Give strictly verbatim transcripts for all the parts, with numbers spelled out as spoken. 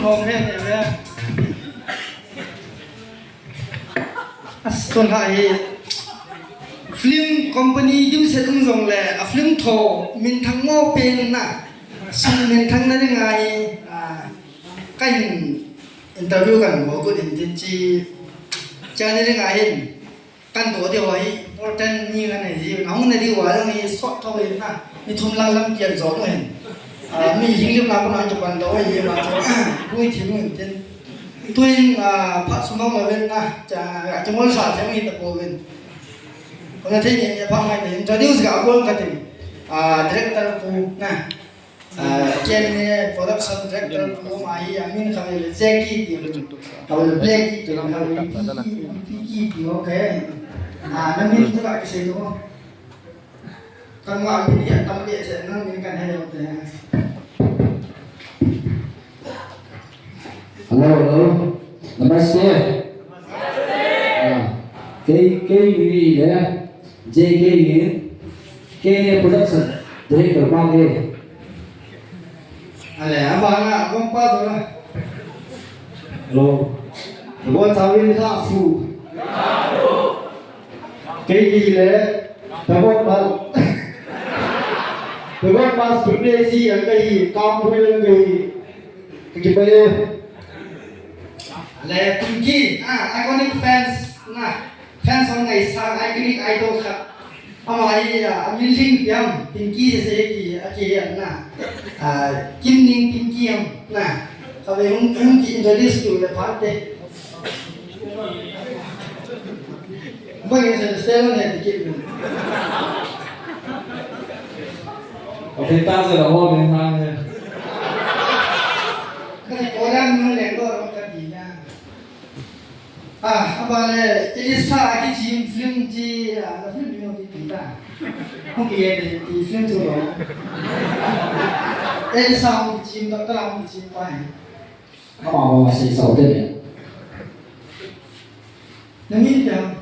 Nom he ne ve. Asun ha hi film company dimset um jongle a film tho minthang mo pen na. Sum minthang na ding ahi. Ah, kahin interview kan mo ko din tin chi. Chani ding ahin. Kan to di ho hi important ni kan nei ji, na hung na di ho jong hi sot tho hi na, ni thum la lam kian jo hin. Ah, mi hing lim na ko na jo kan to hi ma cho. Pui thim hin tin. Tuin, ah, phat sum hong lo ven na, cha, cha mol sa cha mi ta po ven. Ko na thei ni, ni pha mai ni, introduce ga ko ka tin. Ah, director pu na. Ah, ken ni production director pu ma hi, amin kha ve Jackie ti, kha ve Blackie ti, kha ve Pinky, Pinky ti, okay. Ah, na min tu ka kisei tu. Kan ma min hi tam le se, na min kan he lo te. Hello, hello. Namaste. Ah, K K V le. J K in, K N A Production, director pa ke. Ale, abana, abang pa tu lah. Hello. Abang tawin lah fu. K K le, abang pa. Abang pa, sebenarnya si yang kaya, kampung yang kaya. Kikipa ye. Ale, Pinky, ah, iconic fans, na. Fans hon ngaisang, iconic idol khat. Ama hi, ah, amin Lhingpiam, Pinky se se ki, a ki ya na. Ah, Kimning Pinky am, na. Kave hung, hung ki introduce tu le phante. Bang ye se se lo ne ki. Okay, ta se la ho min thang he. Ka se ko dan no le ko ka ti na. Ah, abale, Elisa akichim film chi, ah, la film mo ti ti ta. Hung ki ye ti film tu lo. Elisa hung kichim, doctor hung kichim pa hai. Ama ma sei sao te le. Na min ta.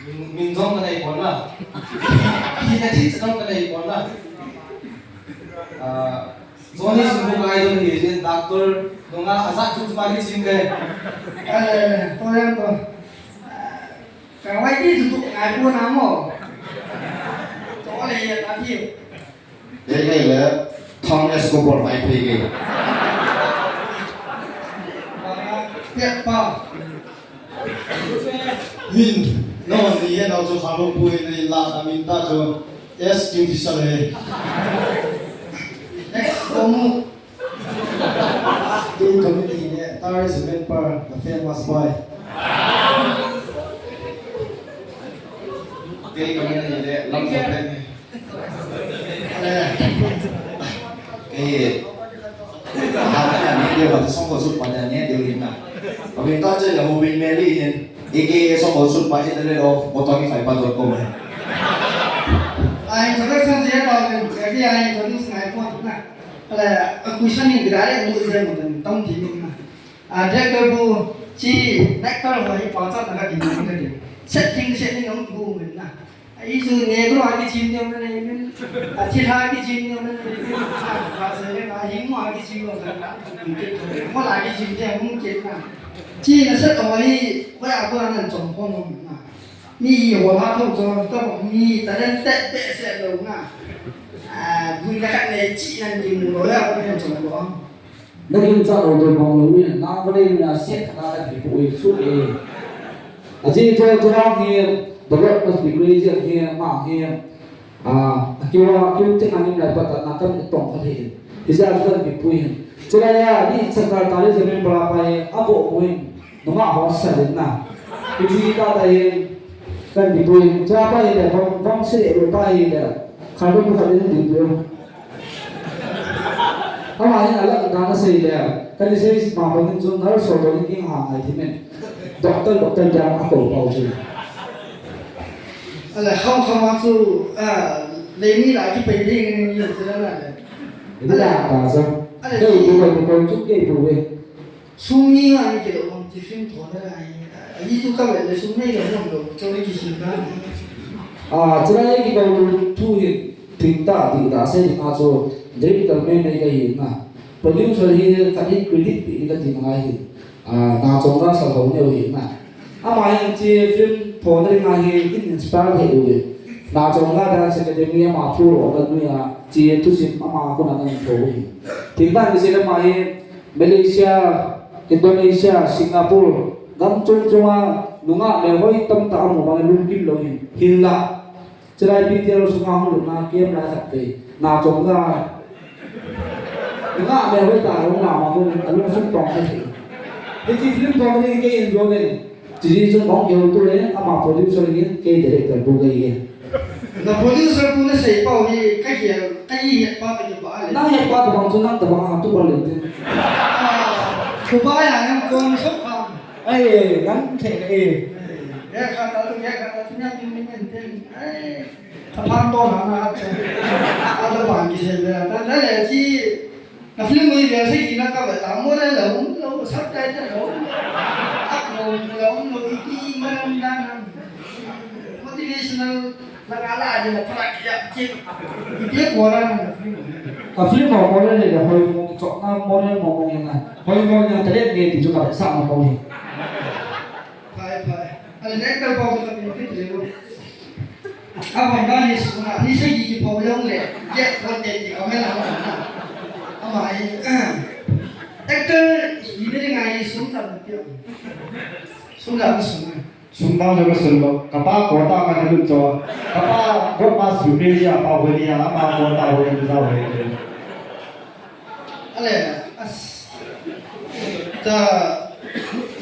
Min, min jong ka nei pon la. Hi na thi jong ka nei pon la. Ah, Johnny Sumbu ka idol hi jin doctor nunga ajat chu ma kichim ke. Eh, to yan to. Ka wai ti chu ngai pon na mo. To le ya ta ti. Kei, kei le, Thang Escobar mai phei kei. Pet pa. Min, no, ni he nau chu Khanglopui nei la ta min ta chu S Kingfisher he. Next, Komu. Kei committee ne, Tar is a member, the famous boy. Kei committee ne, Lam Sopet ne. Kei, ha, ka ni deu, ha, song ko sut pa ni deu hin na. Abin ta che la hu bin Mary hin. A K A song ko sut pa in the name of motor ki five pa dot com hai. Ai, introduction je pa, kei ai introduce ngai pon na. Ala, a question ni gira le mu je mo tan tam ti na. A, director bu chi, director ho hi pa cha na ka din na ka din. Setting, setting ang bu men na. Ahi chu ne ko akichim deu na nei min. Athi ha kichim deu na nei min. Ka se le ka hing mo akichim lo ka. Mo la kichim deu mo ke na. Chi na se to hi, ko ya ko na chong ko mo na. Mi ho ha tho cho to mi talent te te se lo na. Ah, bu ka ne chi na ni mo lo ya ko ne chong ko. Na gim cha lo to bang lo in, na ko le na se ka na ki pu i su e. A ji cho cho ang hi, the world must be crazy ang hi, ma hi. Ah, a kiwa, kiu te ka nim lai pa ta na kan tong ka hi. Hi ja chu kan ki pu i. Chu la ya, ni cha ka ta le je men bra pa e, a bo mo in. Nunga ho sa le na. Ki ji ta ta e. Kan ki pu i. Cha pa e le, bang, bang se le pa e le. Ka do ka le ni pu. Ama hin alah dan asei le, kani sei ma bangin chu nurse ho bangin ding ha ngai thimin. Doctor, doctor dan a ko pau chu. Ala, kham kham a chu, ah, leimi la kipai ding ni ni chu la le. Ala ta sa. Ala. Kei bu ko ko chu kei bu ve. Sum ni nga ni kilo bang ti film tho na ai. Ai tu ka le sum nei le nom lo, cho ni ki sum ka. Ah, chulai ki bang lu thu hi thing ta ti ta se ni ma cho. Dei ta me me ka hi na. Producer hi khat hi credit ti ka ti ngai hi. Ah, Nachonga Salhou neo hi na. Ama hi chi film thona dinga hi in inspire thei u hi. Nachonga Dance Academy ama through a ka nui a chi thusim ama kona ngan tho hi. Tin ban ni se ama hi Malaysia, Indonesia, Singapore, gam chung chunga nungah melhoi tamtah amu vang lungkim lou hin. Hinla. Chulai P T L sunga hung lutna kem lai khat te. Nachonga. Nungah melhoi tah hung la ma hung a lungsung tong khat te. Hiche film tong ni kei enjoy le. Chiji chun kong keu tu le, ama producer ni, kei director bu kei ye. Na producer bu na sei pau hi, ka hi, ka hi het pa ka ba le. Nang het pa tabang chu nang tabang a tu ba le te. Ah, tu ba ya nang kon sok pa. Ai, nang the e. Ya ka ta tu, ya ka ta tu, ya tu ni ni te. Ai, ta pan to na na ta. A ta ban ki se le, ta le chi. Ka film hi vel sagi na ka vet a, moral la um lou, subtitle la um lou, a ko la um lou, ipi malam dan a. Motivational la ka la di la phalak ya ki. Ipi moral na film. Ka film mo moral le hoi mo ki chok na moral mo mo na. Hoi mo na tale ne ti chu ka sa mo mo ni. Phai, phai. Ale director pa ko ka pin pin le lo. Abang ba ni suna, ni sagi ki pau jong le, get what they ti comment a. Ama hi, actor hi ni ngai sum tam ti. Sum la sum. Sum ba jong sum lo. Kapa ko ta ka ni cho. Kapa ko ma su pe ya pa ho ni ya, ama ko ta ho ni sa ho ni. Ale, as. Ta